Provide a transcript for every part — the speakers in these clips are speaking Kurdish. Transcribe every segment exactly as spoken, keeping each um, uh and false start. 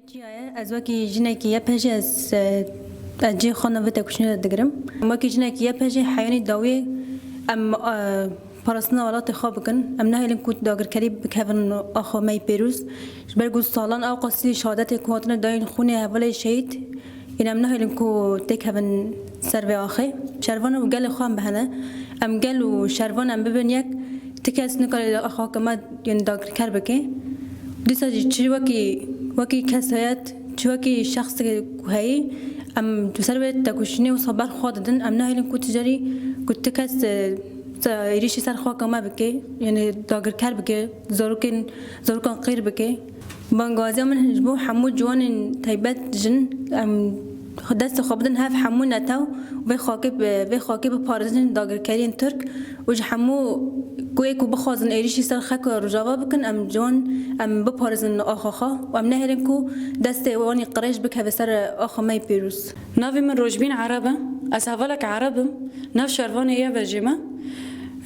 Çiya ye, ez wekî jinekî Y P J ez, e, ez cihê xwe navê têkoşînê de digirim. Wekî jinekî Y P J heywanî dawiyê em, e, parastina welatê xwe bikin. Em nehêlin ku dagirkerî bikevin axa me yî pêrûz. Ji ber ku salan ewqasî şehadetê ku hatine dayîn xûnê hevalê şehîd, ên em nehêlin ku têkevin ser vê axê. Şervan û gelê xwe em bihene. Em gel û şervan em bibin yek. Ti kes nikare axaka me yên dagirker bike. Dîsa jî çi wekî, wekî kesayet, çi wekî şexsê ku heyî, em ser wê tekoşînê wisa ber xwe didin. Em nahêlin ku ti carî ku ti kes, e, êrîşî ser xaka me bike, yanî dagirker bike, zarokên, zarokan qîr bike. Bangaziya min ji bo hemû ciwanên taybet jin, em destê xwe bidin hev hemû netew, vê xakê, vê xakê biparêzin dagirkeriyên Tirk û ji hemû ku ê ku bixwazin êrîşî ser xaka Rojava bikin, em ciwan em biparêzin axa xwe û em nehêlin ku destê wan î qirêj bikeve ser axa me yî pêrûz. Navê min Rojbîn Ereb e. Ez hevalek Ereb im. Nav şervanê ye vejê me.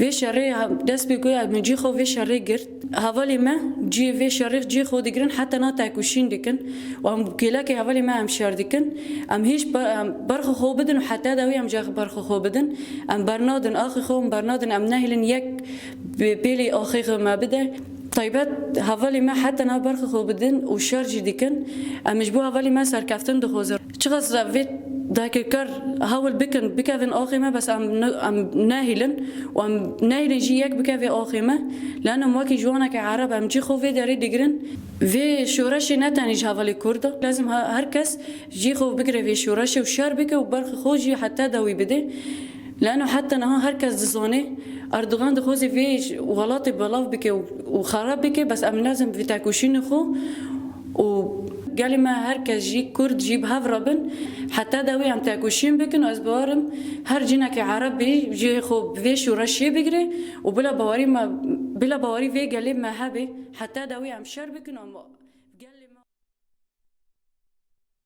Vê şerê dest pê ku min cî xwe vê şerê girt. Hevalê me cî vê şerê cî xwe digirin, heta na tekoşîn dikin. Û em kêlekê hevalê me em şer dikin. Em hîç ber-, em berxê xwe bidin û heta dawî em jî berxê xwe bidin. Em bernadin axê xwe, em bernadin, em nehêlin yek pê-, pêlî axê xwe me bide. Taybet hevalê me heta na berxê xwe bidin û şer jî dikin. Em ji bo hevalê me serkeftin dixwazin. Çiqas vê dagirker hewl bikin, bikevin axê me, bes em ne-, em nehêlin û em nehêlin jî yek bikeve axê me. Lano em wekî ciwaneke Ereb em cî xwe vê derê digirin. Vê şoreşê ne tenê ji hevalê Kurd e. Lazim he-, her kes cî xwe bigire vê şoreşê û şer bike û berxê xwe jî heta dawî bide. Lano heta niha her kes dizane Erdogan dixwaze vê welatê belav bike û, û xerab bike, bes em lazim vê tekoşînê xwe û gelê me her kes jî Kurd jî bi hev re bin. Heta dawî em tekoşîn bikin, ez bawerim her cinekê Ereb bê cihê xwe bi vê şoreşê bigire û bila bawerî me, bila bawerî vê gelê me hebe. Heta dawî em şer bikin, em